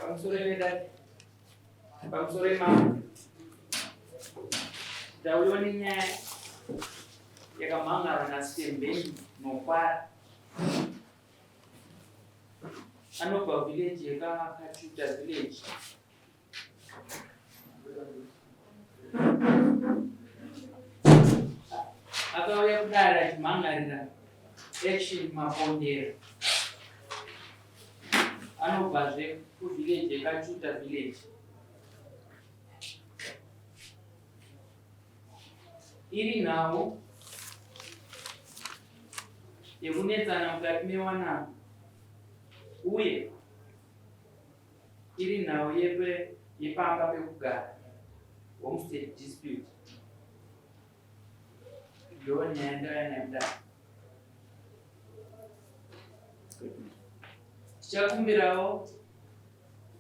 Pamusoro vedare, pamusoro imambo, ndauyiwa nenyaya yakamhan'arwa naSitembeni Nokwara anobva village yekaKachuta village. Akauya kudare achimhan'arira Action Mapondera anobvazve kuvillage yekachuta village. Iri nhau yekunetsana mukati mewanano uye iri nhau yepamba pekugara, homestead dispute. Ndiyo nyaya ndauya nayo kudare. Tichakumbirawo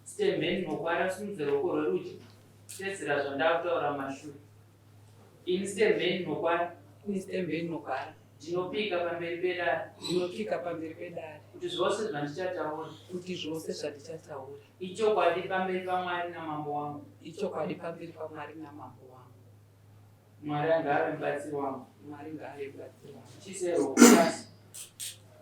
Stembeni Mokwara simudze ruoko rwerudyi tedzera zvandakutaura mumashure. Ini Stembeni Mokwara. Ini Stembeni Mokwara. Ndinopika pamberi pedare. Ndinopika pamberi pedare. Kuti zvose zvandichataura. Kuti zvose zvandichataura. Ichokwadi pamberi paMwari namambo wangu. Ichokwadi pamberi paMwari namambo wangu. Mwari ngaave mubatsiri wangu. Mwari ngaave mubatsiri wangu. Chiise ruoko pasi.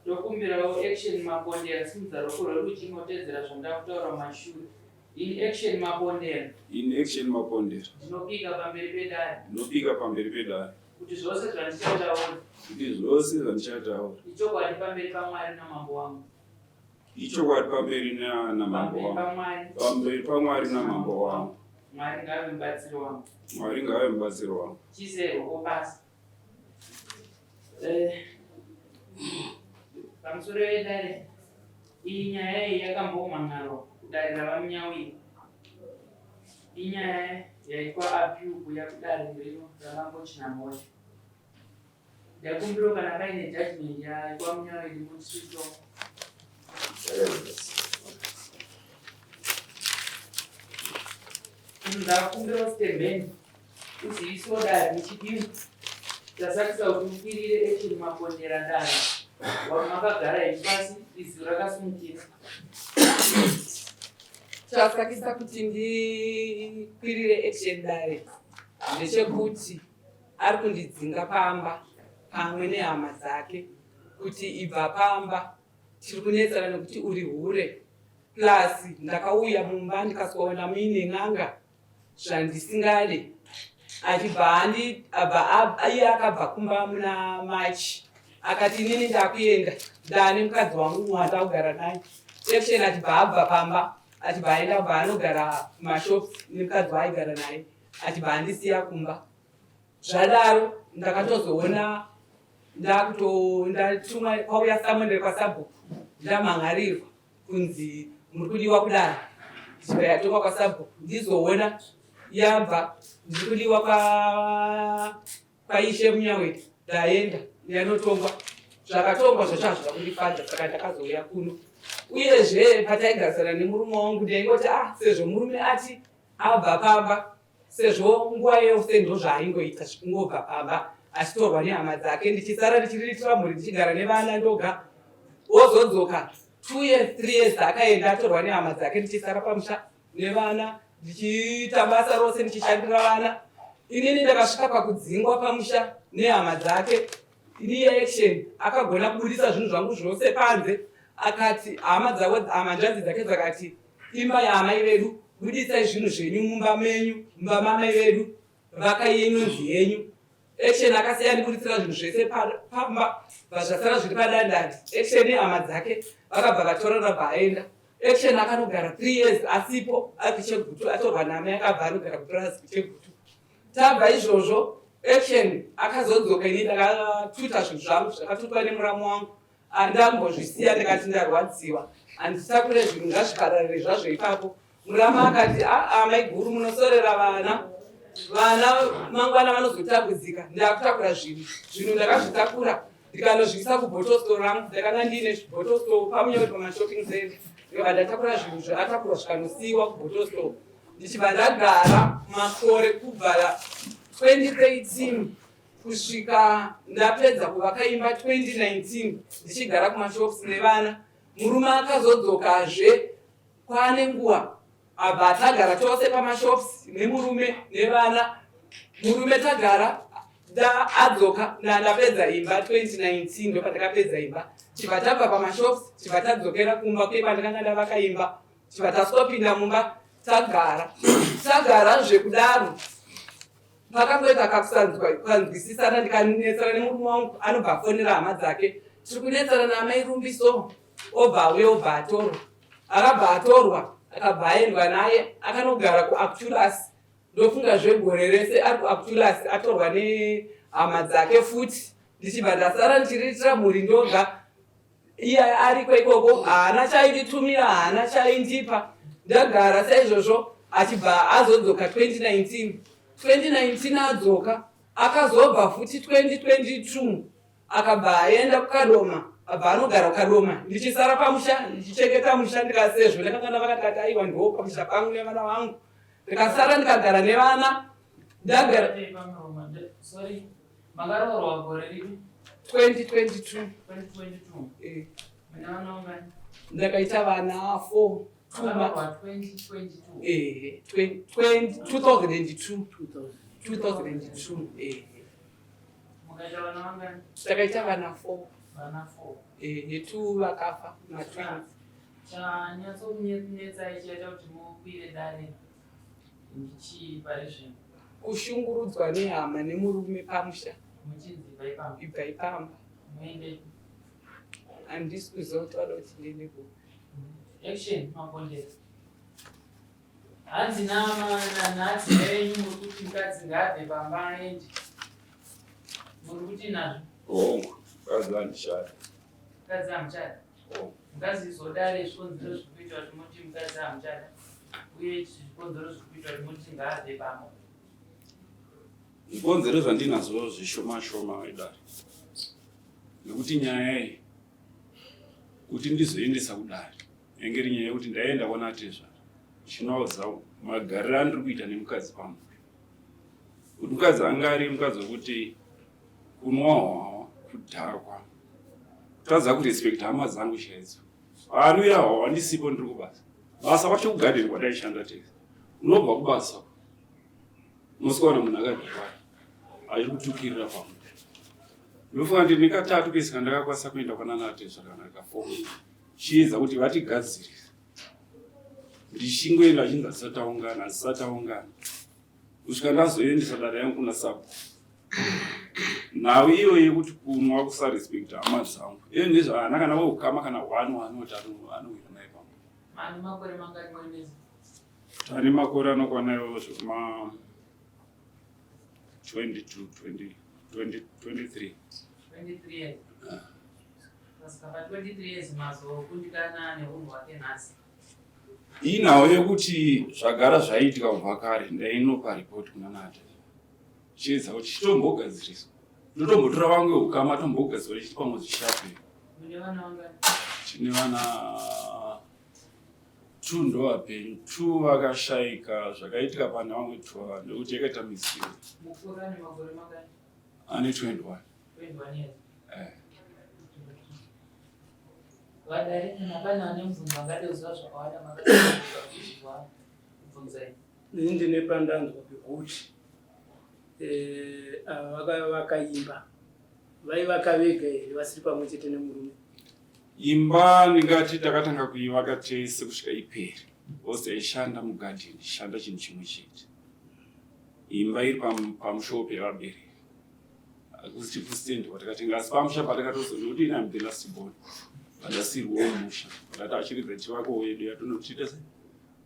Tokumbirawo Action Mapondera simudza ruoko rwerudyi motedzera zvandakutaura mumashure. In Action Mapondera. In Action Mapondera. Ndinopika pamberi pedare. Ndinopika pamberi pedare. Kuti zvose zvandichataura. Kuti zvose zvandichataura. Ichokwadi pamberi paMwari namambo wangu. Ichokwadi pamberi namambo wangu. Pamberi paMwari namambo wangu. Mwari ngaave mubatsiri wangu. Mwari ngaave mubatsiri wangu. Chiise ruoko pasi. Eh, pamusoro vedare iyi nyaya iyi yakambomhan'arwa kudare ravaMunyawiri. Inyaya yaitwa appeal kuya kudare rino raMambo Chinamhoyi. Ndakumbirawo kana paine judgment yaitwa Munyawiri mutisvitso. Ndakumbirawo Stembeni uzivisewo dare muchidimbu chasakisa kuti ukwirire action mapondera dare wamakagara henyu pasi izwi rakasimukira. Chasakisa kuti ndikwirire action dare ndechekuti ari kundidzinga pamba pamwe nehama dzake kuti ibva pamba tiri kunetsana nekuti uri hure plus ndakauya mumba ndikaswaona muine n'anga zvandisingade achibva andi abva iye akabva kumba muna March akati inini ndakuenda ndane mukadzi wangu wandakugara naye Action achibva abva pamba achibva aenda kubva anogara kumashops nemukadzi waaigara naye achibva andisiya kumba zvadaro ndakatozoona ndakuto ndatumwa kwauya samonere kwasabhuku ndamhan'arirwa kunzi muri kudiwa kudare ndichibva yatongwa kwasabhuku ndizoona yabva ndiri kudiwa kwaishe munyaweti ndaenda yanotongwa zvakatongwa zvacho hazvina kundifadza saka ndakazouya kuno uyezve pataigarisana nemurume wangu ndaingoti ah sezvo murume ati abva pamba sezvo nguva yose ndozvaaingoita zvekungobva pamba achitorwa nehama dzake ndichisara ndichiriritira mhuri ndichigara nevana ndoga ozodzoka two years three years akaenda atorwa nehama dzake ndichisara pamusha nevana ndichiita basa rose ndichishandira vana inini ndakasvika pakudzingwa pamusha nehama dzake ini action akagona kubudisa zvinhu zvangu zvose panze akati hama dzavo hama nzvanzi dzake dzakati imba yaamai vedu budisai zvinhu zvenyu mumba menyu mumba mamai vedu vakai yenyu yenyu Action akasiya andibuditsira zvinhu zvese pamba zvasara zviri padandandi. Action nehama dzake vakabva vatora rabva aenda. Action akanogara 3 years asipo ari kuChegutu atorwa naamai akabva anogara kupurazi kuChegutu. Tabva izvozvo Action akazodzoka ini ndakatuta zvinhu zvangu zvakatutwa nemuramu wangu andambozvisiya ndikati ndarwadziwa handitakure zvinhu ngazvipararire zvazvo ipapo Murama akati aa maiguru munosorera vana vana mangwana vanozotambudzika ndakutakura zvinhu zvinhu ndakazvitakura ndikanozviisa kubottle rangu ndakanga ndiine bottle store pamunyori pamashopping center ndikabva ndatakura zvinhu zvakatakurwa zvikanosiyiwa kubottle store ndichibva ndagara makore kubva 2013 kusvika ndapedza kuvaka imba 2019 ndichigara kumashops nevana murume akazodzokazve. Kwaane nguva abva tagara tose pamashops nemurume nevana. Murume tagara da adzoka ndapedza imba 2019 ndopandakapedza imba chibva tabva pamashops chibva tadzokera kumba kuye kwandakanga ndavaka imba chibva taswapinda mumba tagara tagara zvekudaro pakangoita kakusanzwisisana ndikanetsana nemurume wangu anobva afonera hama dzake tiri kunetsana naamai rumbiso obva auya obva atorwa akabva atorwa akabva aendwa naye akanogara kuactulas ndofunga zvegore rese ari kuactulas atorwa nehama dzake futi ndichibva ndasara ndichiriritira mhuri ndoga iye ariko ikoko haana chainditumira haana chaindipa ndagara saizvozvo achibva azodzoka 2019 2019 adzoka akazobva futi 2022 akabva aenda kukadoma abva anogara kukadoma ndichisara pamusha ndichichengeta musha ndikasezvo ndakanga ndavakati aiwa ndiwo pamusha pangu nevana vangu ndikasara ndikagara nevana ndagara Sorry. Makaroorwa gore ripi? 2022. 2022. Eh. Mune vana vangani? Ndakaita vana 4. Makaroorwa 2022. Eh, 2002. 2002. Eh. Mukaita vana vangani? Takaita vana 4. Vana 4. Eh, two vakafa matwins. Chanyatsokunetsai chaita kuti mukwire dare ndichii pari zvino? Kushungurudzwa nehama nemurume pamusha. Muchinzi ibvai pamba. Ibvai pamba. Muende. Handisi kuziva kuti vada kuti ndiende kupi. Action Mapondera. Hanzi nanhasi venyu muri kuti mukadzi ngaabve pamba aende. Muri kuti nazvo? Hongu, mukadzi handichada. Mukadzi hamuchada? Hongu. Mukadzi izodare zvikonzero zviri kuita kuti muti mukadzi hamuchada uye zvikonzero zviri kuita kuti muti ngaabve pamba. Zvikonzero zvandinazvo zvishoma shoma idare. Nekuti nyaya iyi kuti ndizoendesa kudare yange iri nyaya yekuti ndaenda kwana tezvara ndichinoudza magariro andiri kuita nemukadzi pamuri. Kuti mukadzi anga ari mukadzi wekuti kunwa hwawa kudhakwa kutadza kurespekta hama dzangu chaidzo paanwira hwawa ndisipo ndiri kubasa basa kwacho kugadheni kwataishanda tese unobva kubasa unosikaona munhu akadhakwa achiri kutukirira pamwe ndofunga kuti nekatatu kese kandakakwanisa kuenda kwananatezva kana kafo chiedza kuti vatigadzirise ndichingoenda achinzi asati aungana asati aungana kusvika ndazoendesa dare yangu kuna sabhuku nhau iyo yekuti kunwa kusarespecta hama dzangu iyo ndezvaana kana weukama kana one wanoti anowira naye pamwe Mane makore mangani mwenezi? Tane makore anokwana iwo zvekuma 22 20 20 23 23 years. Saka pa 23 years mazokundikana neunhu hwake nhasi. Inhau yekuti zvagara zvaiitika kubva kare ndainopa ripoti kuna Nata chiedza kuti chitombogadziriswa ndotombotora vamwe ukama tombogadzirwa tichiti pamwe zvishape Mune vana vangani? tine vana two ndovapenyu two vakashaika zvakaitika pane vamwe two ava ndokuti yakaita misiri Mukuru ane makore mangani? ane 21 21 years. eh. Vadare kana pane vane mubvunzo vangade kuziva zvakawanda makazviwa kubvunzai. Ini ndine pandanzwa pekuti eh, ava vakaimba vaivaka vega here vasiri pamwe chete nemurume? Imba ndingati takatanga kuivaka tese kusvika ipere because taishanda mugadheni tichishanda chinhu chimwe chete. Imba iri pamushowo pevabereki hakusi chikustendi kwatakatenga asi pamusha patakatozo nekuti ini am the last born pandasiirwawo musha ndati achiridza chivako wedu yatinotiita se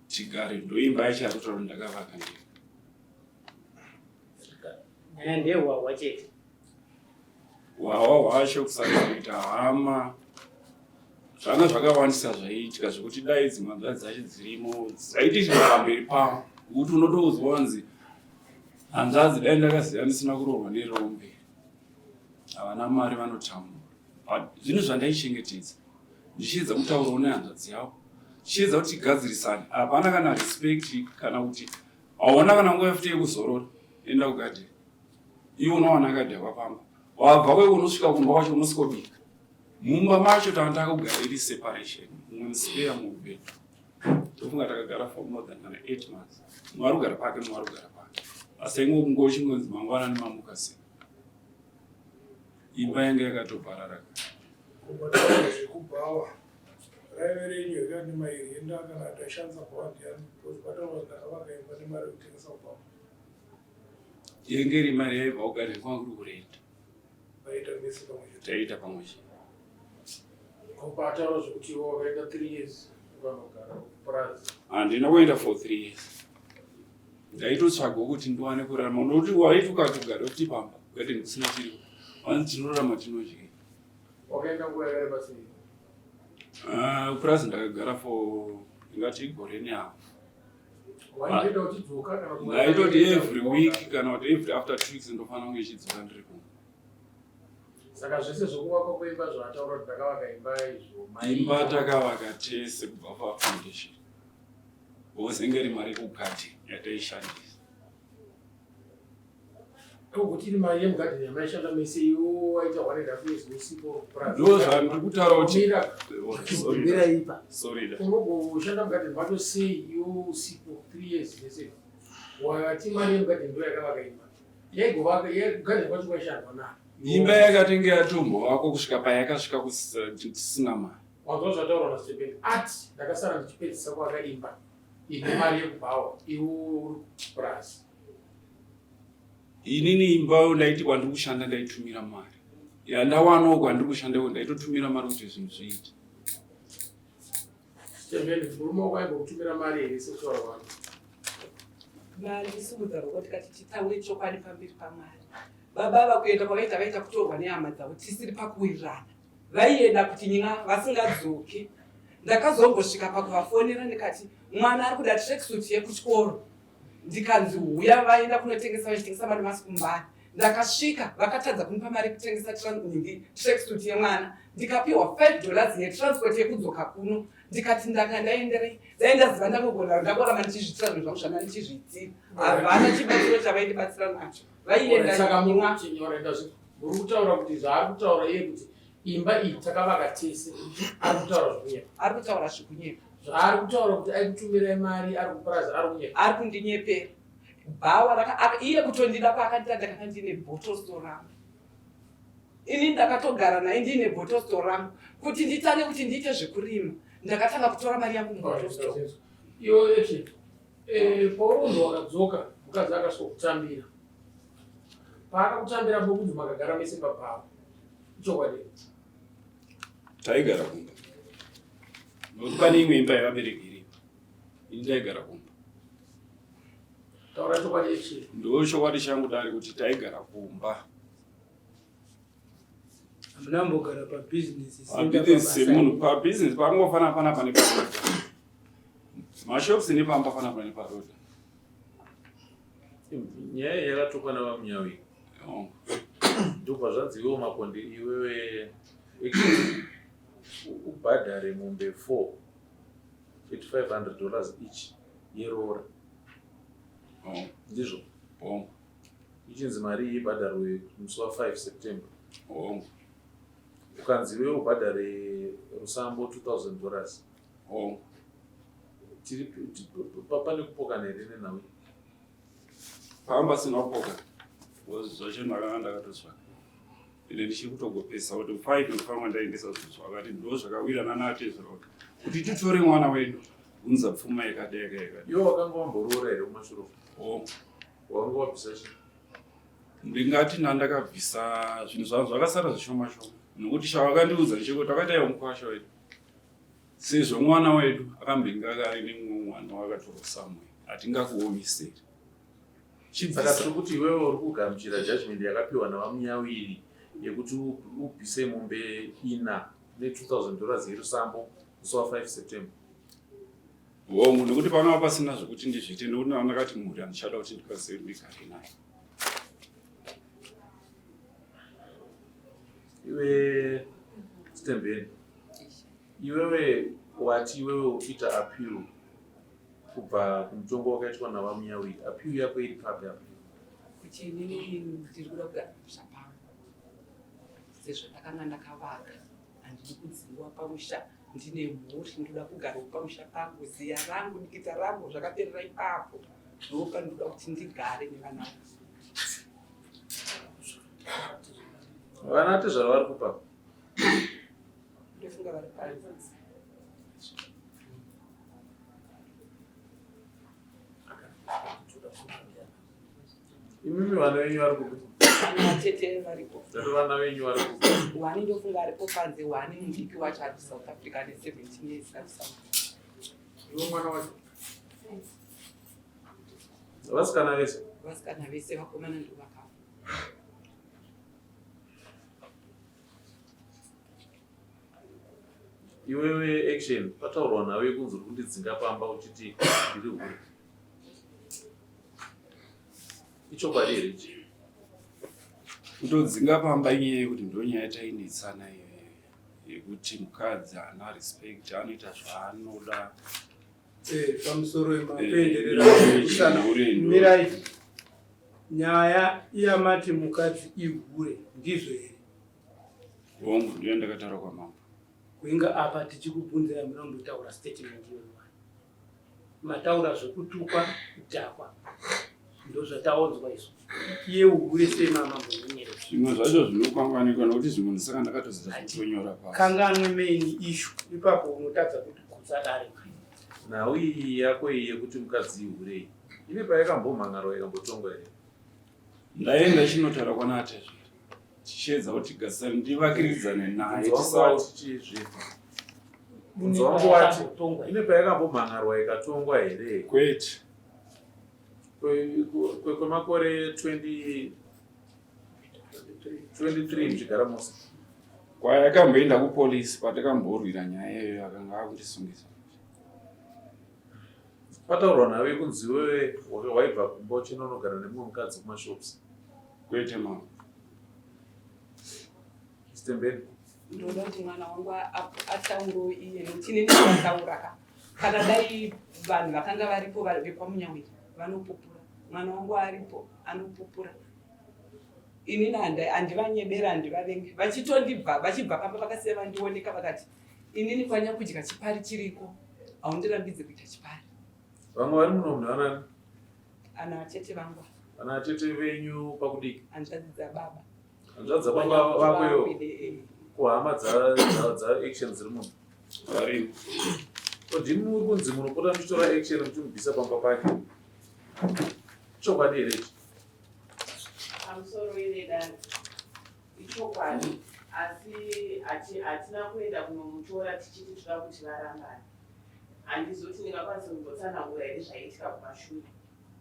tigare ndoimba yacho yakutaura ndakavaka ndega. Nyaya ndeyehwahwa chete. Hwahwa hwacho kusarespecta hama zvanga zvakawandisa zvaiitika zvekuti dai dzimwe hanzvadzi dzacho dzirimo dzaiti chiro pamberi pavo kuti unotoudzwa wanzi hanzvadzi dai ndakaziva ndisina kuroorwa nerombe havana mari vanotambura but zvinhu zvandaichengetedza ndichiedza kutaurawo nehanzvadzi yavo ndichiedza kuti tigadzirisane hapana kana respect kana kuti hauna kana nguva futi yekuzorora enda kugadheni iwe unowana akadhakwa pamba wabva kweko unosvika kumba kwacho unosvikobika mumba macho tanga takugara iri separation mumwe muspeya mubed. Tofunga takagara for more than kana 8 months. Mumwe ari kugara pake, mumwe ari kugara pake. Asi taingochingonzi mangwanani mamuka sei. Imba yanga yakatoparara. Kumataura zvekubhawa raive renyu here kana nemairenda kana ndashandisa bhawa ndiyani because pataura kuti ndakavaka imba nemari yekutengesa kubhawa. Yenge iri mari yaibva kugarden kwanga kuri kurenda. Vaita mese pamwe chete. Taita pamwe chete. Ko ataura zvekuti iwe wakaenda 3 years ukanogara kupurazi. Handina kuenda for 3 years. Ndaitotsvagawo kuti ndiwane kurarama nokuti waiti ukatogara kuti pamba garden kusina chiripo wanzi tinorarama tinodye. Wakaenda nguva yakareba sei? Ah, kupurazi ndakagara for ndingati igore nehafu. Waitoenda uchidzoka kana kuti Ndaitoti every week kana kuti every after 2 weeks ndofanira kunge ichidzoka ndiri kumba. Saka zvese zvekuvakwa kweimba zvaataura kuti ndakavaka imba izvo Imba takavaka tese kubva pafoundation. Because inge iri mari yekugadheni yataishandisa. Kuti iri mari yemugadheni yamaishanda mese iwo waita 1.5 years usipo kupurazi. Ndo zvandiri kutaura kuti Mira, Oh, sorry. mira ipa. Sorry. da. Unogoshanda mugadheni macho sei iwo usipo 3 years zvese. Wati mari yemugadheni ndo yakavaka imba. Yaigovaka yegadheni kwacho kwaishandwa nayo. Imba yakatenge yatombovakwa kusvika payakasvika tisina mari. Wanzwa zvataurwa naStephen ati ndakasara ndichipedzisa kuvaka imba ine mari yekubhawa iwo uri kupurazi. Inini imba ndaiti kwandiri kushanda ndaitumira mari. Yandawanawo kwandiri kushanda iko ndaitotumira mari kuti zvinhu zviite. Stephen, murume wako aimbokutumira mari here sekutaura kwako? Vandisimudza ruoko tikati titaure chokwadi pamberi paMwari. Baba vakuenda kwavaita vaita kutorwa nehama dzavo tisiri pakuwirirana. Vaienda kuti nyina vasingadzoki. Ndakazombosvika pakuvafonera ndikati mwana ari kuda tracksuit yekuchikoro. Ndikanzi huya vaenda kunotengesa vachitengesa madomasi kumbani. Ndakasvika vakatadza kunipa mari yekutengesa tracksuit yemwana. Ndikapiwa $5 yetransport yekudzoka kuno. Ndikati ndanga ndaenderei? Dai ndaziva ndangogona ndangoramba ndichizviitira zvinhu zvangu zvanga ndichizviitira. Havana chibatsiro chavaindibatsira nacho. Vaienda Saka nyimwa. muri kutaura kuti zvaari kutaura iye kuti imba iyi takavaka tese ari kutaura zvekunyepa. Ari kutaura zvekunyepa. Zvaari kutaura kuti aikutumirai mari ari kupurazi ari kunyepa. Ari kundinyepera. Bhawa raka iye kutondida paakandida ndakanga ndine bottle store rangu. Ini ndakatogara naye ndiine bottle store rangu kuti nditange kuti ndiite zvekurima. Ndakatanga kutora mari yangu mubottle store. Iwe Action, paurunzi wakadzoka mukadzi akasvika kutambira. Paakakutambira bokunzi makagara mese pabhawa. Ichokwadi. Taigara kumba. Nokuti pane imwe imba yevabereki iripo. Ini ndaigara kumba. Taura chokwadi Action. Ndo chokwadi changu dare kuti taigara kumba. Hamuna kumbogara pabhizinesi Pabhizinesi semunhu pabhizinesi pangofanana panapa neparoda. Mashops nepamba panapa neparoda. Nyaya yakatokwa navaMunyawi. Oh. Ndobva zvanzi iwewo Makonde iwewe ubhadhare mombe 4 at $500 each yeroora. Oh. Ndizvo. Oh. Ichinzi mari iyi ibhadharwe musi wa5 September. Oh. Ukanzi iwewe ubhadhare rusambo $2000. Oh. Tiri pane kupokana here nenhau iyi? Pamba pasina kupokana. Because zvacho ndakanga ndakatotsvaka. Ende ndichiri kutogopesa kuti 5 ndofanira ndaendesa zvinhu zvakati ndo zvakawirana natezvara kuti titore mwana wedu unza pfuma yakadai yakadai. Iwe wakanga wamboroora here kumashure? Oh. Wakanga wabvisa chii? Ndingati ndandakabvisa zvinhu zvangu zvakasara zvishoma shoma nokuti chavakandiudza ndechekuti takaita mukwasha wedu sezvo mwana wedu akambenge akari nemumwe mwana wakatorwa somewhere hatingakuomiseri. Saka tiri kuti iwewe uri kugamuchira judgment yakapiwa navaMunyawiri yekuti ubvise mombe ina ne$2000 yerusambo musi wa5 September. Hongu, nekuti pangava pasina zvekuti ndizviite nekuti ndakati mhuri handichada kuti ndikwanise ndigare nayo. Iwe Stembeni, iwewe wati iwewe uchiita appeal kubva kumutongo wakaitwa navaMunyawiri. Appeal yako iri papi appeal? Kuti inini ndiri kuda kugara pamusha pangu sezvo ndakanga ndakavaka, handidi kudzingwa pamusha. Ndine mhuri, ndoda kugarawo pamusha pangu, ziya rangu, dikita rangu zvakaperera ipapo. Ndopandinoda kuti ndigare nevana vangu. Vana tezvara vari kupa? Ndofunga vari panze. Imimi vana venyu vari kupi? Vatete varipo. Ndati vana venyu vari kupi? Wani ndofunga aripo panze, wani mudiki wacho ari kuSouth Africa ane 17 years ari South. Iwe mwana wacho. Vasikana vese? Vasikana vese, vakomana ndo vakafa. Iwewe Action, pataurwa nawe kunzi uri kundidzinga pamba uchiti ndiri hure. Ichokwadi here ichi? Kutodzinga pamba inyaya yekuti ndonyaya tainetsana iyoyo yekuti mukadzi haana respect, anoita zvaanoda. Eh, pamusoro yemapenderera kusana mirai nyaya iyamati mukadzi ihure ndizvo here? Hongu, ndiyo ndakataura kwamambo. Kuinga apa tichikubvunzira munombotaura statement iyoyo wani. Mataura zvekutukwa, kudhakwa. Ndozvataonzwa isu. Iye uhure sei mama mbonyerera. Zvimwe zvacho zvinokanganikwa nokuti zvimwe ndisaka ndakatozoita zvekutonyora pasi. Kanganwe main issue ipapo unotadza kuti gutsa dare. Nhau iyi yako iyi yekuti mukadzi ihure iyi ine payakambomhan'arwa ikambotongwa here? Ndaenda chinotaura kwana atezvara tichiedza kuti tigadzisane ndivakiridzane naye Mubvunzo wangu wati ine payakambomhan'arwa ikatongwa here? Kwete. Kwemakore 23 muchigara mose. Kwayakamboenda kupolisi kwatakamborwira nyaya iyoyo akanga akundisungisa. Pataurwa nawe kunzi iwewe waibva kumba uchienda unogara nemumwe mukadzi kumashops. Kwete mama. Stembeni. Ndoda kuti mwana wangu ataurewo iye nekuti inini ndataura ka. Kana dai vanhu vakanga varipo vekwaMunyawiri vanopupura. Mwana wangu aripo anopupura. Inini handivanyebera handivavengi. Vachitondibva vachibva pamba vakasiya vandioneka vakati inini kwanyakudya chipari chiriko haundirambidze kuita chipari. Vamwe vari muno munhu anani? Ana atete vangu. Ana atete venyu pakudiki? Hanzvadzi dzababa. Hanzvadzi dzababa vako iwo? Kuhama dza action dziri muno? Varimo. Ndimi muri kunzi munopota muchitora action muchimubvisa pamba pake. Chokwadi here ichi? Pamusoro iredani. Ichokwadi. Asi hatina kuenda kunomutora tichiti toda kuti varambane. Handizoti ndingakwanisa kumbotsanangura here zvaiitika kumashure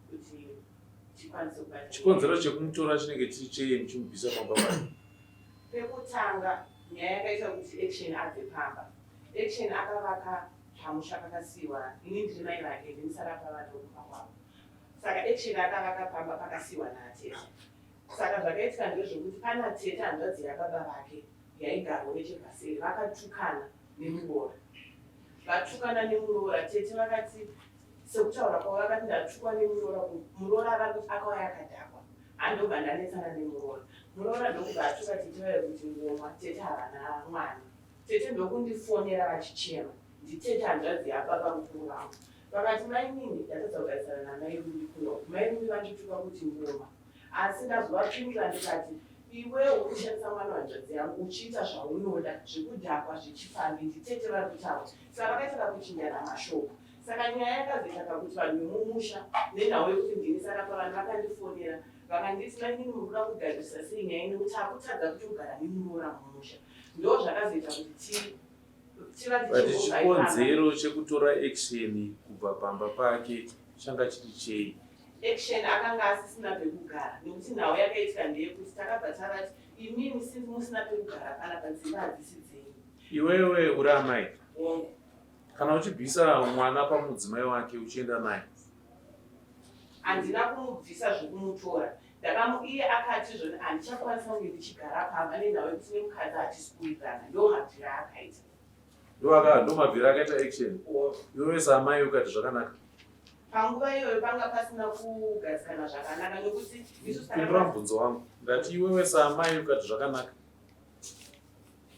kuti tikwanise kubata. Chikonzero chekumutora chinenge chiri chei muchimubvisa pamba pake? Pekutanga nyaya yakaita kuti Action abve pamba. Action akavaka pamusha pakasiyiwa ini ndiri mai vake ndinisara pavana kumba kwavo. Saka Action akavaka pamba pakasiyiwa naatete. Saka zvakaitika ndezvekuti pana tete hanzvadzi yababa vake yaigarwa nechepaseri vakatukana nemuroora. Vatukana nemuroora tete vakati sekutaura kwavo vakati ndatukwa nemuroora muroora vakuti akauya akadhakwa andobva ndanetsana nemuroora. Muroora ndokubva atuka tete vayo kuti ngomwa tete havana mwana. Tete ndokundifonera vachichema nditete hanzvadzi yababa mukuru vangu. Vakati mainini ndatadza kugarisana namai Rumbi kuno. Mai Rumbi vandituka kuti ngoma. Asi ndazovapindura ndikati iwewe uri kushandisa mwana wehanzvadzi yangu uchiita zvaunoda zvekudhakwa zvechifambi nditete vari kutaura. Saka vakaita kakuchinjana mashoko. Saka nyaya yakazoita kakuti vanhu vemumusha nenhau yekuti ndini saka pavanhu vakandifonera vakanditi mainini muri kuda kugadzirisa sei nyaya nekuti takutadza kuti kugara nemuroora mumusha. Ndo zvakazoita kuti But chikonzero chekutora action kubva pamba pake changa chiri chei? Action akanga asisina pekugara nekuti nhau yakaitika ndeyekuti takabva tavati imimi since musina pekugara panapa dzimba hadzisi dzenyu. Iwewe uri amai. Hongu. Kana uchibvisa mwana pamudzimai wake uchienda naye. Handina kumubvisa zvekumutora. Ndakamu iye akati zvoni handichakwanisa kunge ndichigara pamba nenhau yekuti nemukadzi hatisi kuwirirana ndo mabviro aakaita. Ndo mabviro akaita action. Iwewe saamai ukati zvakanaka. Panguva iyoyo panga pasina kugadzikana zvakanaka nekuti isu Pindura mubvunzo wangu. Ndati iwewe saamai ukati zvakanaka.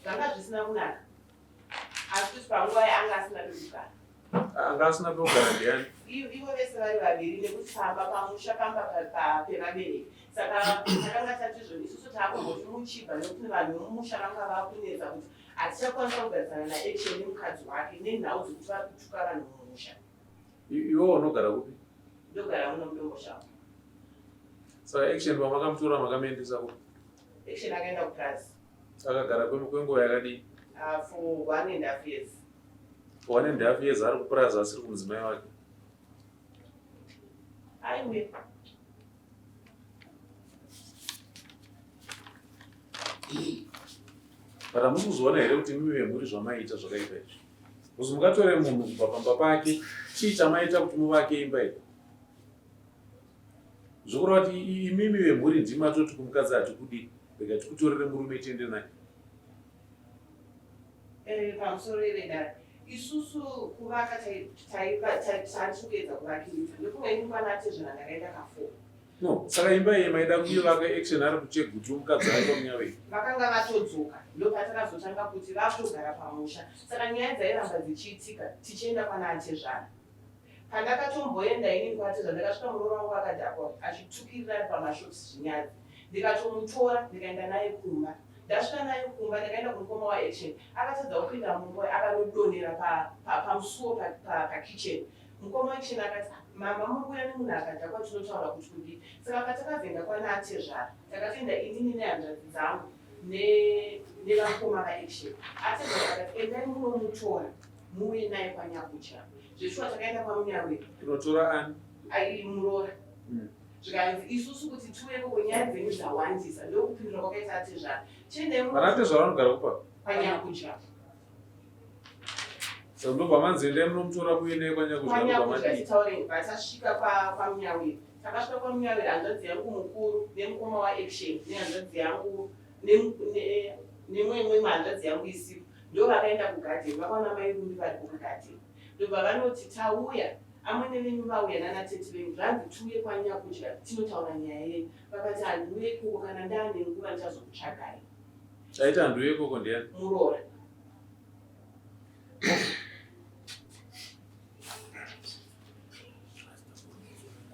Zvanga zvisina kunaka. Asi kuti panguva yaanga asina pekugara. Anga asina pekugara ndiani? Ivo vese vari vaviri nekuti pamba pamusha pamba pevabereki. Saka takanga tatizvo isusu taakumboti muchibva nekuti vanhu vemumusha vanga vakunetsa kuti hatichakwanisa kugarisana naAction nemukadzi wake nenhau dzekuti vari kutuka vanhu mumusha. Iwe unogara kupi? Ndogara muno muDomboshawa. Saka Action pamakamutora makamuendesa kupi? Action akaenda kupurazi. Akagara kwenguva yakadii? For 1.5 years. For 1.5 years ari kupurazi asiri kumudzimai wake? Aiwe. But hamusi kuzoona here kuti imimi vemhuri zvamaiita zvakaipa izvi? Kuzi mungatore munhu kubva pamba pake, chii chamaita kuti muvake imba iyi? Zvokureva kuti imimi vemhuri ndimi matoti kumukadzi hatikudi, rega tikutorere murume tiende naye. Eh, pamusoro vedare isusu kuvaka taiva kuedza kuvakiridza ndofunga ini kwana atezvana ndakaenda kafo No, saka imba iyi maida kuivaka action ari kuchegutu mukadzi wake munyavei. Vakanga vatodzoka ndopatakazotanga kuti vakutogara pamusha saka nyaya dzairamba dzichiitika tichienda kwana atezvara. Pandakatomboenda inini kwaatezvara ndakasvika muroora wangu akadhakwa achitukirira ari pamashops zvinyadzi ndikatomutora ndikaenda naye kumba. Ndasvika naye kumba ndakaenda kumukoma waAction akatadza kupinda mumba akanodonhera pamusuwo pa, pa, pa, pakitchen Mukoma wechina akati, ah, mama muri kuuya nemunhu akadhakwa tinotaura kuti kudii. Saka patakavhenga kwana atezvara, takatoenda inini nehanzvadzi dzangu nevakoma vaAction. Atezvara akati, endai munomutora muuye naye kwaNyakudya. Zveshuwa takaenda kwaMunyawiri. Kunotora ani? Ai muroora. Zvikanzi isusu kuti tiuyeko kwenyaya dzenyu dzawandisa ndokupindura kwakaita atezvara. Chiendai Vana atezvara vanogara kupa? KwaNyakudya. Saka ndobva manzi endai munomutora muuye naye kwaNyakudya ndobva KwaNyakudya madii? titaure vatasvika kwa kwaMunyawiri. Takasvika kwaMunyawiri hanzvadzi yangu mukuru nemukoma waAction nehanzvadzi yangu nemwe hanzvadzi yangu isipo ndovakaenda kugadheni vakaona mai Rumbi variko kugadheni ndobva vanoti tauya amwene venyu vauya nana tete venyu zvanzi tiuye kwaNyakudya tinotaura nyaya yenyu vakati handiuye ikoko kana ndaane nguva ndichazokutsvagai. Aiti handiuye ikoko ndiani? Muroora.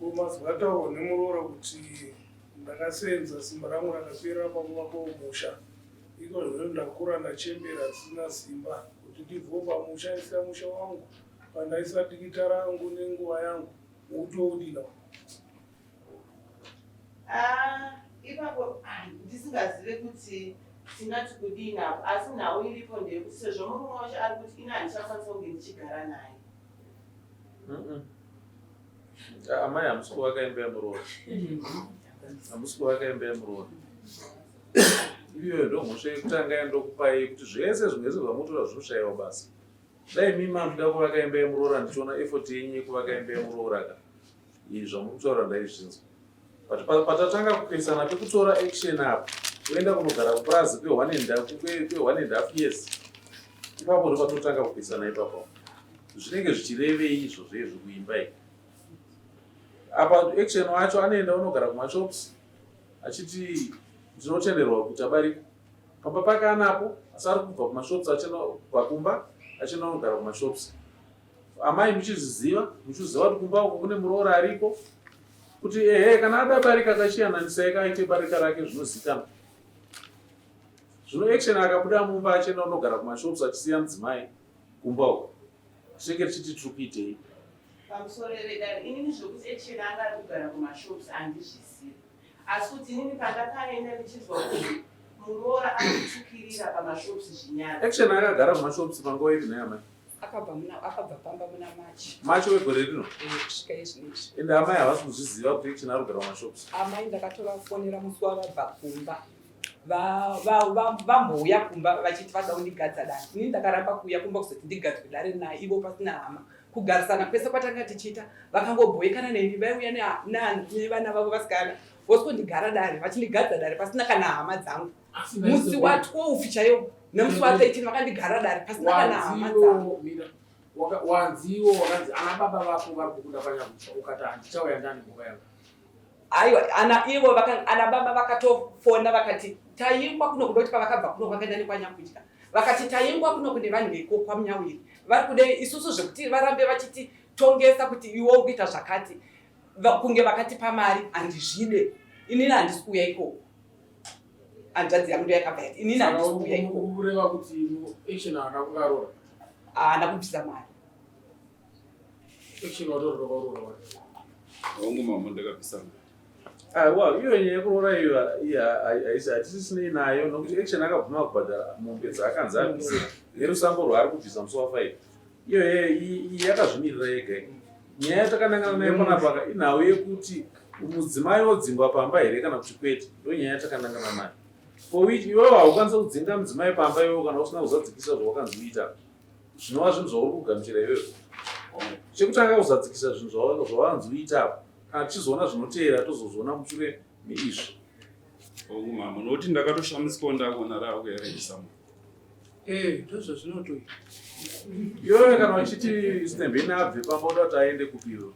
Ko mazwi ataurwa nemuroora kuti ndakasenza simba rangu rakapera pakuvaka musha iko zvino ndakura ndachembera dzisina simba kuti ndibvewo pamusha ndisiya musha wangu pandaisa dikita rangu nenguva yangu mukutoudina Ah, ipapo ah, ndisingazive kuti tingati kudini apo asi nhau iripo ndeyekuti sezvo murume wacho ari kuti ini handichakwanisa kunge ndichigara naye. Ah, amai hamusi kuvaka imba yemuroora. Hamusi kuvaka imba yemuroora. Iyoyo ndomhosva yekutanga yandokupai kuti zvese zvimwe zvese zvamunotora zvinoshaiwa basa. Dai imi makuda kuvaka imba yemuroora ndichiona effort yenyu yekuvaka imba yemuroora ka. Izvi zvamuri kutaura ndaizvinzwa. But patatanga kupesana pekutora action apa kuenda kunogara kupurazi kwe 1.5 years ipapo ndopatotanga kupesana ipapo. Zvinenge zvichirevei izvozvo izvo kuimba iyi? Apa action wacho anoenda unogara kumashops achiti ndinotenderwa kuita barika. Pamba pake anapo asi ari kubva kumashops achienda kubva kumba achienda unogara kumashops. Amai muchizviziva, muchiziva kuti kumba uko kune muroora ariko, kuti ehe kana ada barika kachiyananisai kaite barika rake zvinozikanwa. Zvino Action akabuda mumba achienda unogara kumashops achisiya mudzimai kumba uko. Tinenge tichiti tiri kuitei? Pamusoro vedare, inini zvekuti Action anga ari kugara kumashops handizvizivi. Asi kuti inini pandakaenda ndichinzwa kuti muroora akutukirira pamashops zvinyadzi. Action akagara kumashops panguva ipi nhai amai? Akabva muna akabva pamba muna March. March wegore rino? Eh, kusvika izvinezvi. Ende amai havasi kuzviziva kuti Action ari kugara kumashops. Amai ndakatovafonera musi wavabva kumba. Vambouya kumba vachiti vada kundigadza dare. Ini ndakaramba kuuya kumba kuzoti ndigadzwe dare naye ivo pasina hama. Kugarisana kwese kwatanga tichiita vakangobhoikana neni vaiuya nevana vavo vasikana vosondigara dare vachindigadza dare pasina kana hama dzangu. Musi wa 12 chaiwo nemusi wa 13 vakandigara dare pasina kana hama dzangu. Wanziwo wakanzi ana baba vako vari kukuda panyakutsva ukati handichauya ndani nguva yangu. Aiwa ana ivo ana baba vakatofona vakati taingwa kuno kuda kuti pavakabva kuno vakaenda nekwanyakudya. Vakati taingwa kuno kune vanhu veko kwaMunyawiri vari kude isusu zvekuti varambe vachiti tongesa kuti iwe uri kuita zvakati kunge vakatipa mari handizvide. Inini handisi kuuya ikoko. Hanzvadzi yangu ndoyakabva yati inini handisi kuuya ikoko. Kureva kuti Action haana kungarora. Haana kubvisa mari. Action watorora waroora wani. Hongu mama ndakabvisa mari. Aiwa, iyo nyaya yekuroora iyo hatisisinei nayo nokuti Action akabvuma kubhadhara mombe dzaakanzi abvise nerusambo rwaari kubvisa musi wa5. Iyo yakazvimirira yega. Nyaya yatakanangana nayo panapa inhau yekuti mudzimai wodzingwa pamba here kana kuti kwete, ndo nyaya yatakanangana nayo. For which iwewe haukwanisa kudzinga mudzimai pamba iwewe kana usina kuzadzikisa zvawakanzi uita, zvinova zvinhu zvauri kugamuchira iwewe. Chekutanga kuzadzikisa zvinhu zvawanzi uita apa. Kana tichizoona zvinoteera tozozviona mushure meizvi. Hongu mama, nokuti ndakatoshamisikawo ndakuona raakuyareisa munhu. Eh, ndozvazvinotoita. Iwewe kana uchiti Stembeni abve pamba uda kuti aende kupi iwewe?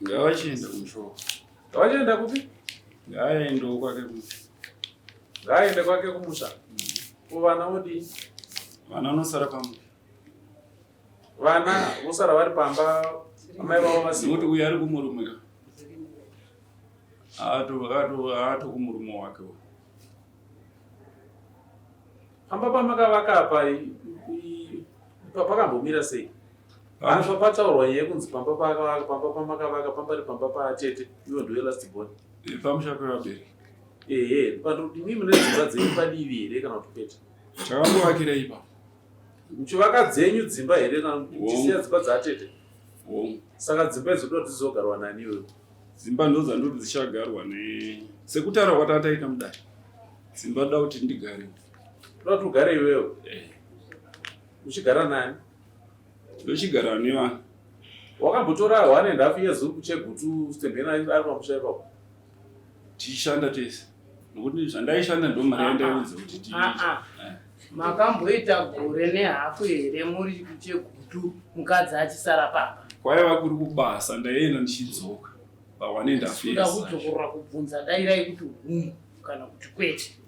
Ngavachienda kumusha. Ngavachienda kupi? Ngaaendewo kwake kumusha. Ngaaende kwake kumusha. Ko vana vodii? Vana vanosara pamusha. Vana vosara vari pamba amai vavo vasina. Nokuti uyu ari kumurume ka. Aato kumurume wake uyu. Pamba pamakavaka apa pakambomira sei? Apa pataurwa nyaya yekunzi pamba paakavaka, pamba pamakavaka, pamba ari pamba paatete, iwe ndiwe last born. Pamusha pevabereki. Ehe, panoti mune dzimba dzenyu padivi here kana kuti kwete? Takambovakira ipapo. Muchivaka dzenyu dzimba here kana muchisiya dzimba dzaatete? Hongu. Saka dzimba idzo ndoda dzizogarwa nani iwewe? Dzimba ndodzandoti dzichagarwa ne sekutaura kwatataita mudare. Dzimba ndoda kuti ndigare. Ndoda kuti ugare iwewe? Eh. Uchigara nani? Ndochigara nevana. Wakambotora 1.5 years uri kuChegutu Stembeni ari pamusha ipapo? Tichishanda tese. Nokuti zvandaishanda ndo mari yandaiudza kuti ti. Makamboita gore nehafu here muri kuChegutu mukadzi achisara pamba? Kwaiva kuri kubasa ndaienda ndichidzoka pa 1.5 years. Kuda kudzokorora kubvunza dairai kuti hungu kana kuti kwete.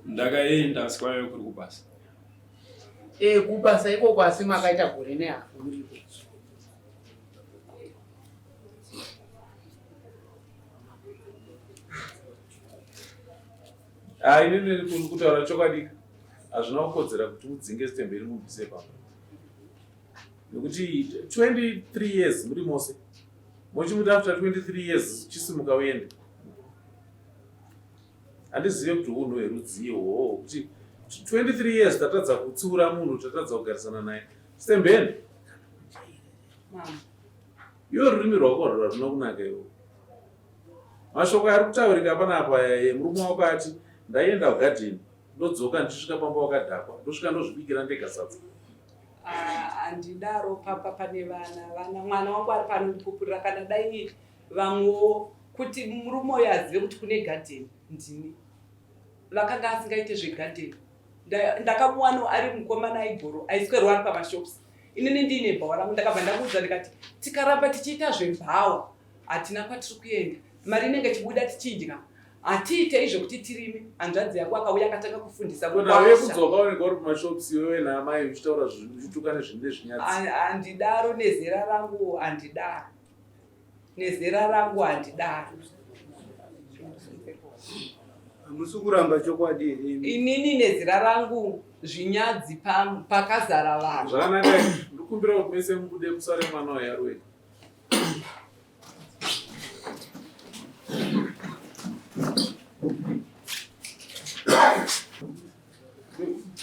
Ndakaenda asi kwaiva kuri kubasa. Eh, kubasa ikoko asi makaita gore nehafu muriko. Ah, inini kutaura chokwadi hazvina kukodzera kuti udzinge Stembeni mubvise pamba nekuti 23 years muri mose mochimuti after 23 years chisimuka uende. Handizive kuti hunhu hwerudzii hwohwo kuti 23 years tatadza kutsiura munhu, tatadza kugarisana naye. Stembeni, iwe rurimi rwako rwaruna kunaka iwe. Mashoko ari kutaurika panapa murume wako ati ndaienda kugadheni ndodzoka ndichisvika pamba wakadhakwa ndosvika ndozvibikira ndega sadza. Handidaro pamba pane vana vana mwana wangu ari panondipupurira kana dai vamwewo kuti murume uyo azive kuti kune gadheni ndini vakanga asingaite zvegadheni. Ndakamuwana ari mukomana aigoro aiswerwa ari pamashops inini ndiine bhawa rangu ndakabva ndamuudza ndikati tikaramba tichiita zvebhawa hatina kwatiri kuenda mari inenge ichibuda tichidya hatiitei zvekuti tirime. Hanzvadzi yako akauya akatanga kufundisa kudzoka unenge uri kumashops iwewe naamai uchitaura uchituka nezvinyadzi. Handidaro nezera rangu, handidaro nezera rangu, handidaro. Hamusi kuramba chokwadi here? Inini nezera rangu zvinyadzi pakazara vanhu. Zvakanaka, ndikumbira kuti mese mubude musare mwana wayaruwe.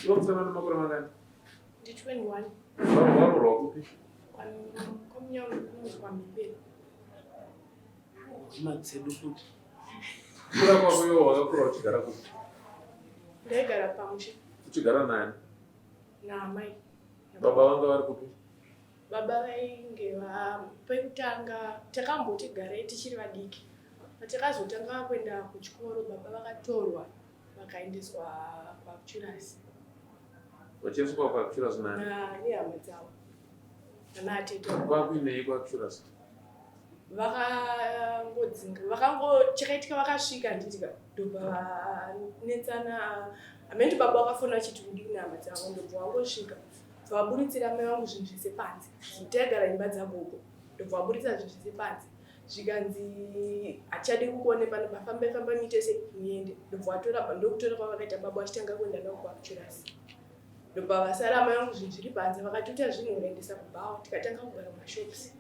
Iwe musikana une makore mangani? Ndi 21. Waroorwa kupi? Kwamunyauri kunonzi kwaMhipeni. Hama dzedu futi. Kura kwako iwe wakakura uchigara kupi? Ndaigara pamusha. Uchigara nani? Naamai. Baba vanga vari kupi? Baba vainge pekutanga takamboti garei tichiri vadiki. Patakazotanga kuenda kuchikoro baba vakatorwa vakaendeswa kwaChirasi. Vachiendeswa kwaChirasi nani? Nehama dzavo. Nana atete. Kwakuinei kwaChirasi? Vakangodzinga vakango chakaitika vakasvika handiti ka ndobva vanetsana hameno baba vakafona vachiti kudii nehama dzavo ndobva vangosvika bva vaburitsira amai vangu zvinhu zvese panze taigara imba dzagogo ndobva vaburitsa zvinhu zvese panze zvikanzi hatichadi kukuone pano pafambai fambai muite se muende ndobva vatora ndokutora kwavakaita baba vachitanga kuenda navo kwakuchurasi ndobva vasara amai vangu zvinhu zviri panze vakatuta zvinhu vakaendesa kubhawa tikatanga kugara mumashops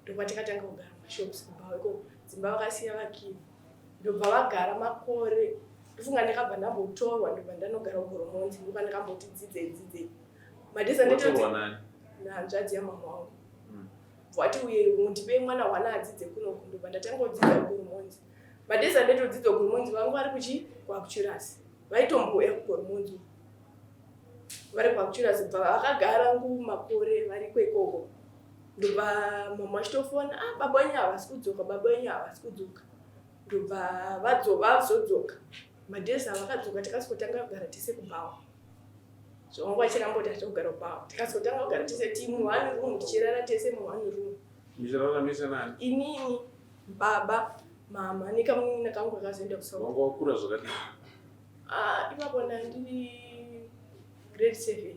ndobva tikatanga kugara mumashops kubhawa ikoko dzimba vakasiya vakiwa ndobva vagara makore ndofunga ndakabva ndambotorwa ndobva ndanogara kugoromonzi ndopa ndakamboti dzidzei dzidzei madheza ndetoti nahanzvadzi yamama wangu hmm. Wati uye mundipei mwana wana adzidze kunoku ndobva ndatanga kudzidza kugoromonzi. Madeza ndetodzidza kugoromonzi vangu vari kuchi kwakuchirasi. Vaitombouya kugoromonzi. Vari kwakuchirasi bva vakagara ngu makore variko ikoko. Ndobva mama vachitofona ah baba wenyu havasi kudzoka baba wenyu havasi kudzoka. Ndobva vazodzoka. Madeza vakadzoka tikasvikotanga kugara tese kubhawa. Zvavanga vachiramba kuti hatogara kubhawa. Tikazotanga kugara tese ti mu one room tichirara tese mu one room. Muchirara mese nani? Inini, baba, mama nekamunin'ina kangu kakazoenda kuSouth. Wanga wakura zvakadii? Ah, ipapo ndandiri grade 7.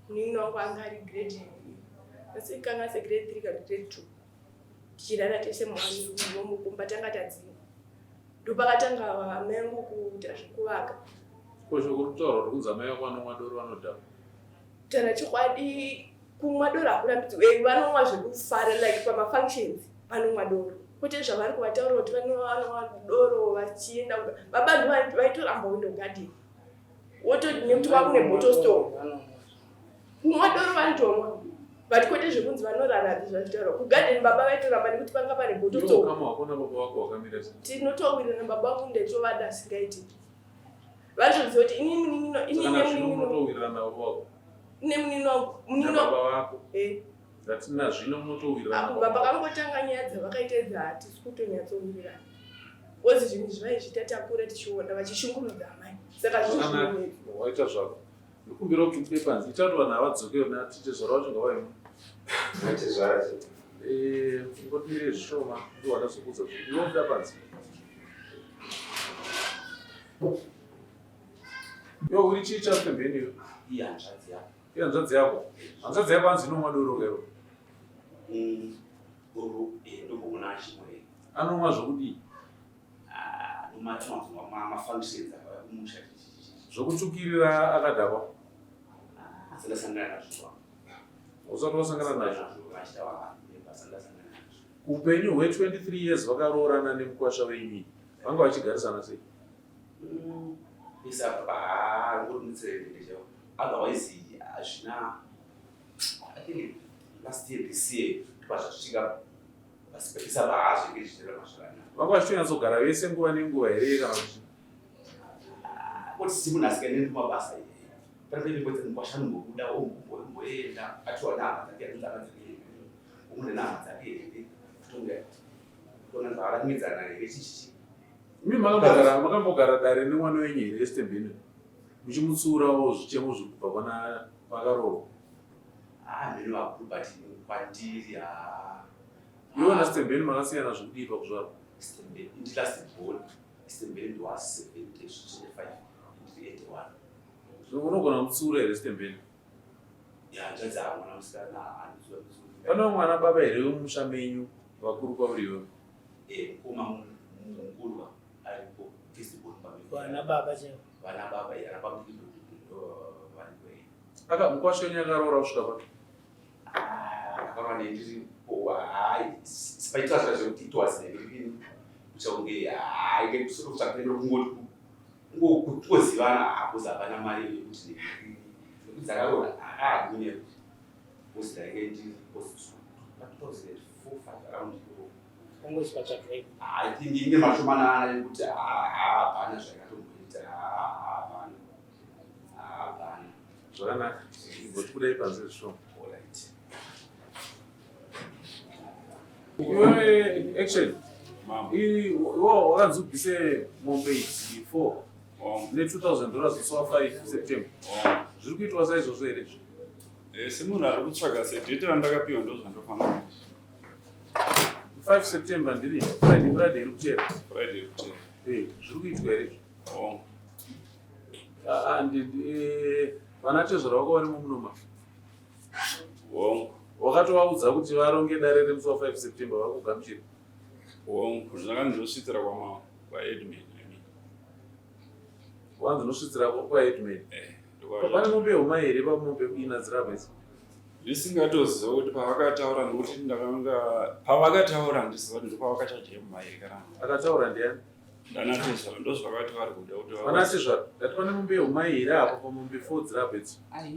Munin'ina wangu anga ari grade asi kanga se grade 3 kana grade 2. Tichirara tese mu one room vomukumba tanga tadzingwa. Ndopakatanga amai angu kuita zvekuvaka. Ko shoko rikutaurwa kuti kunzi amai vako vanomwa doro vanodhakwa? Kutaura chokwadi kumwa doro hakurambidzwi. Eh, vanomwa zvekufara like pamafunctions vanomwa doro. Kwete zvavari kuvataura kuti vanomwa doro vachienda baba ndo vaitoramba kuenda kugadheni. Wototi nekuti kwakune bottle store. Kumwa doro vanotomwa but kwete zvekunzi vanorara zvazvitaura kugarden baba vaitoramba nekuti panga pane bottle store. Ukama hwako nababa vako hwakamira sei? Tinotowirirana baba vangu ndaitovada asingaiti. Vanotoziva kuti ini munin'ina ini Saka nazvino nemunin'ina munotowirirana nababa vako? nemunin'ina wangu munin'ina Nababa vako. Eh. Ndati nazvino munotowirirana Apo nababa baba vako. kangotanga nyaya dzavakaita idzi hatisi kutonyatsowirirana. Kozi zvinhu izvi vaizviita takura tichiona vachishungurudza amai. Saka zvinhu Zvakanaka. zvinonetsa. Waita zvako. Ndikumbira kuti ubude panze. Ita kuti vanhu havadzokere kuna tete zvara vacho ngavauye. Tete zvara chete. Eh, ngotimire zvishoma ndiwo wandazokudza kuti iwe buda panze. Yo uri chii chafembeni iwe? Ihanzvadzi yako. Ihanzvadzi yako. Hanzvadzi yako hanzi inomwa doro kaiwe. Doro eh ndomboona achimwe. Anomwa zvokudii? Ah, anomwa mafunctions akauya kumusha. Zvokutsvukirira akadhakwa? Ah, asandasangana nazvo. Usati wasangana nazvo? Upenyu hwe 23 years vakaroorana nemukwasha wenyu vanga vachigarisana sei? Isa baba ngorumutserere chaiwo. Otherwise hazvina I think last year this year ndopazvasvika pasipekisa baa zvinge zvichiramba zvakanaka. Vanga vachitonyatsoogara vese nguva nenguva here kana kuti? Kuti simunhu asikaendi kumabasa pane pembe mukwasha anombobuda omboenda achiwa nehama dzake anonzi hama dzake here umune nehama dzake here kutonga kuona zvavaramidzana here chichichi Imi makambogara makambogara dare nemwana wenyu here Estembeni muchimutsiurawo zvichemo zviri kubva kwana kwakaroorwa? Ah, mheno vakuru but kwandiri haa. Iwe naStembeni makasiyana zvekudii pakuzvarwa? Stembeni ndi last born. Stembeni ndiwa 75 ndiri 81. Zvino unogona kumutsiura here Stembeni? Ya hanzvadzi haa mwana musikana anoziva kutsiura. Pane vamwe ana baba here vemumusha menyu vakuru kwauri iwewe? Eh, mukoma mukuru aripo first born pamwe. Vana baba chaivo. Vana baba ana baba ndo varipo. Aka mukwasha wenyu akaroora kusvika papi? Akaroora nendiri hayi sipaitwa zva zvekuti it was negreen kuchakunge hayi ngekusoro kutsvaka kungoti kungozivana hakuzi hapana mari yekuti nekuti dzakaroora haagine because ndainge ndiri 2004 5 around ikoko Ungosvika tsvagai. I think inge mashomanana yekuti hapana zvakatomboita hapana hapana Zvakanaka. Ngotibudai panze zvishoma. Alright. Iwe action. Mama. Iwe wakanzi ubvise mombe idzi 4 ne 2000 dollars musi wa 5 September. Zviri kuitwa saizvozvo here izvi? Eh, semunhu ari kutsvaga sedheti randakapiwa ndozvandofanira kuita. 5 September ndiri Friday, Friday iri kutera. Friday iri kutera. Eh, zviri kuitwa here izvo? Oh. Ah, ah, eh, vana tezvara vako varimo munoma. Hongu. Wakatovaudza kuti varonge dare remusi wa 5 September vakugamuchira. Hongu, zvakanga ndosvitsira kwama kwaedman. I mean. Wanzi unosvitsira kwaedman. Eh, Pane mombe homa here pamombe ina dzirapa idzi? Ndisingatoziva kuti pavakataura nokuti ndakanga pavakataura handisiva kuti ndopavakachaja yemumai here kana Akataura ndiani? ndanatezvara ndozvavakati vari kuda kuti va- Vana tezvara, ndati pane mombe yehumai here apo pamombe 4 dzirapa idzi? Ndati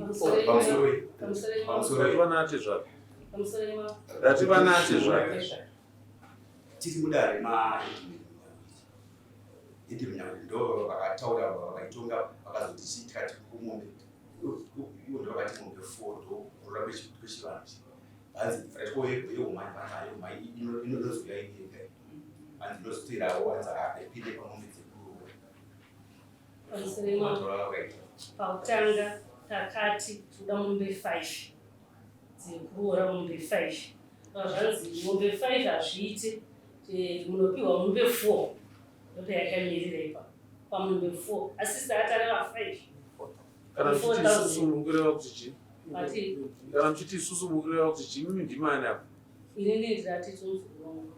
vana tezvara. Ndati vana tezvara. Tiri mudare maedmin Edmin ndo vakataura vakaitonga vakazoti chii tikati kumombe ivo ndo vakati mombe 4 ndo kurora kwechivanhu hanzi yehumai yehumai inozouya iri yega hanzi inozoterawo hanzi haipinde pamombe dzekuroora. Pakutanga takati toda mombe 5 dzekuroora mombe 5 zvanzi mombe 5 hazviite munopiwa mombe 4 ndopayakamirira ipa pamombe 4 asi saatareva 5. Kana muchiti isusu mukureva kuti chii? Ati? Kana muchiti isusu mukureva kuti chii? Imimi ndimani apa? Inini ndinati tomuzukuru.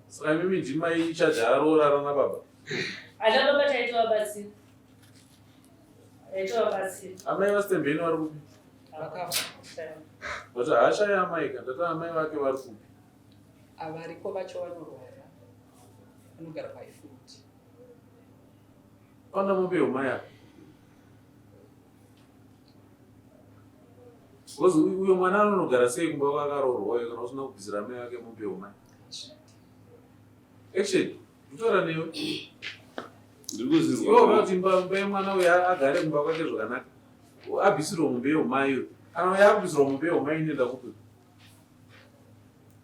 Saka imimi ndimai ichaja aroorana nababa? Ana baba taitovabatsira. Taitovabatsira. Amai vaStembeni vari kupi? Vakafa. But haashaya amai ka, ndati amai vake vari kupi? Avariko vacho vanorwara. Vanogara paIfuti. Panda mombe yehumai apa. Because uyo mwana anonogara sei kumba kwakaroorwa uyo kana usina kubvisira amai vake mombe yehumai? Action, ndikutaura newe. Ndiri kuzvinzwa. Iwe unoda kuti imba yemwana uyo agare kumba kwake zvakanaka. Abvisirwe mombe yehumai uyo. Kana uyo akubvisirwa mombe yehumai inoenda kupi?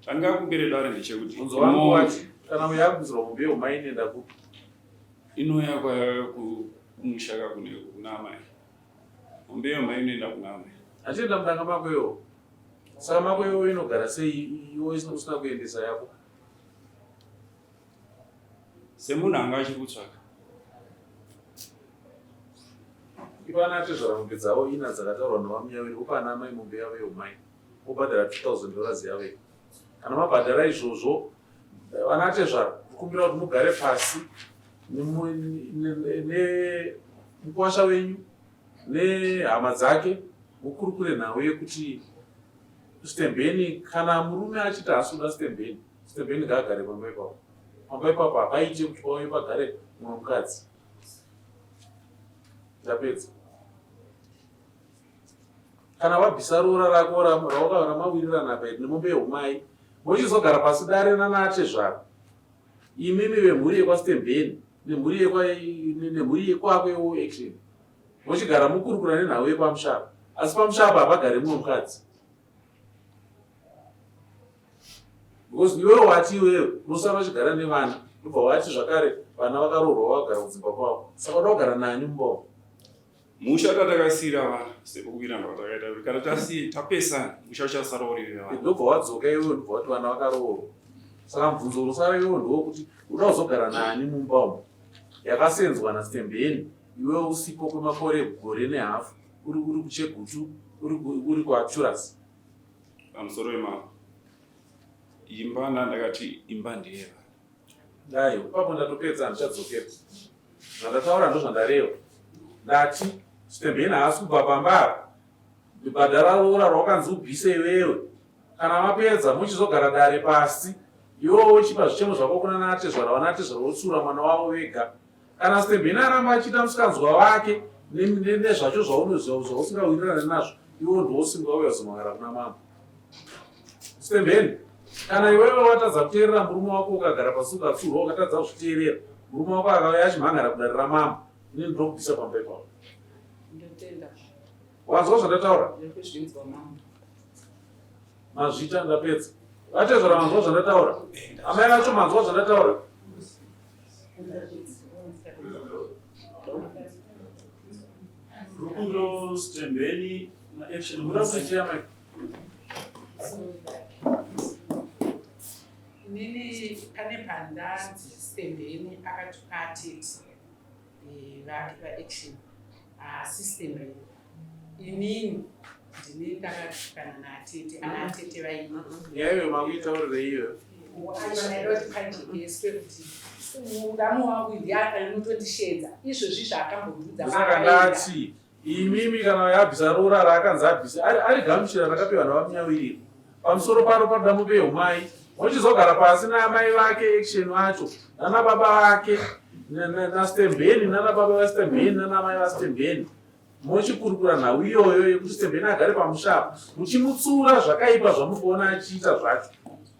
Changa kumbere dare ndechekuti Mubvunzo wangu wati kana uyo akubvisirwa mombe yehumai inoenda kupi? Inouya kumusha ka kune kuna amai. Mombe yehumai inoenda kuna amai. Achienda mudanga mako iwo. Saka mako iwo inogara sei iwe usina kuendesa yako? Semunhu anga achiri kutsvaka. Ipa ana atezvara mombe dzavo ina dzakataurwa navaMunyawiri vopa ana amai mombe yavo yeumai vobhadhara 2000 dollars yavo iyi. Kana mabhadhara izvozvo vana atezvara ndikumbira kuti mugare pasi nemukwasha wenyu nehama dzake mukurukure nhau yekuti Stembeni kana murume achiti haasi kuda Stembeni, Stembeni ngaagare pamba ipapo. Pamba ipapo hapaite kuti pauye pagare mumwe mukadzi. Ndapedza. Kana wabvisa roora rako ramawirirana apa iri nemombe yeumai, mochizogara pasi dare nanaatezvara. Imimi vemhuri yekwaStembeni nemhuri yekwa nemhuri yekwako iwo action. Mochigara mokurukura nenhau yepamusha apa. Asi pamusha apa hapagare mumwe mukadzi. Because iwewe wati iwewe unosara uchigara nevana ndobva wati zvakare vana vakaroorwa vagara kudzimba kwavo. Saka uda kugara nani mumba umu? Musha tatakasiira vana sekuwirana kwatakaita kuti kana tasi tapesana musha uchasara uri wevana. Ndobva wadzoka iwewe ndobva wati vana vakaroorwa. Saka mubvunzo unosara iwewe ndewokuti uda kuzogara nani mumba umu? Yakasenzwa naStembeni iwewe usipo kwemakore gore nehafu uri uri kuChegutu uri uri kuActuras. Pamusoro wemambo. Imba ndandakati imba ndeyevana. Dai ipapo ndatopedza handichadzokera. Zvandataura ndozvandareva. Ndati Stembeni haasi kubva pamba apa. Bhadhara roora rawakanzi ubvise iwewe. Kana mapedza mochizogara dare pasi. Iwewe wochipa zvichemo zvako kuna natezvara vanatezvara votsiura mwana wavo vega. Kana Stembeni aramba achiita musikanzwa wake nezvacho zvaunoziva zvausingawirirane nazvo iwewe ndiwosimba uya uzomangara kuna mambo. Stembeni kana iwewe watadza kuteerera murume wako ukagara pasi ukatsurwa ukatadza kuzviteerera murume wako akauya achimhangara kudare ramambo ini ndinokubvisa pamba ipapo. Ndotenda. Wanzwa zvandataura? Ndiri mambo. Mazvita ndapedza. Vatezvara manzwa zvandataura? Amai vacho manzwa zvandataura? Rukundo Stembeni na Action Muda kuchiya mai. Inini pane pandanzi Stembeni akatuka atete eh, vake vaaction asi Stembeni inini ndini ndakatukana naatete ana atete vaii Nyaya iyoyo makuitaurirei iyoyo? Aida kuti pajekeswe kuti muramu wangu ndiye anotondishedza izvozvi zvaakambondiudza Ndosaka ndati Imimi kana yabvisa roora raakanzi abvise arigamuchira rakapiwa navamunyawirira pamusoro paro panoda mupe humai mochizogara pasi naamai vake action vacho nana baba vake nastembeni nana baba vastembeni nana amai vastembeni mochikurukura nhau iyoyo yekuti stembeni agare pamusha apa muchimutsura zvakaipa zvamuri kuona achiita zvacho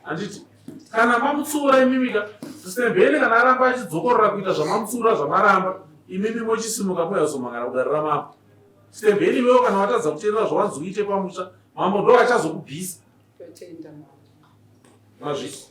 handiti kana mamutsiura imimika stembeni kana aramba achidzokorora kuita zvamamutsiura zvamaramba imimi mochisimuka mouya kuzomhangana kudare ramambo stembeni iwewo kana watadza kuteerera zvawanzi uite pamusha mambo ndo achazokubvisa mazvisi.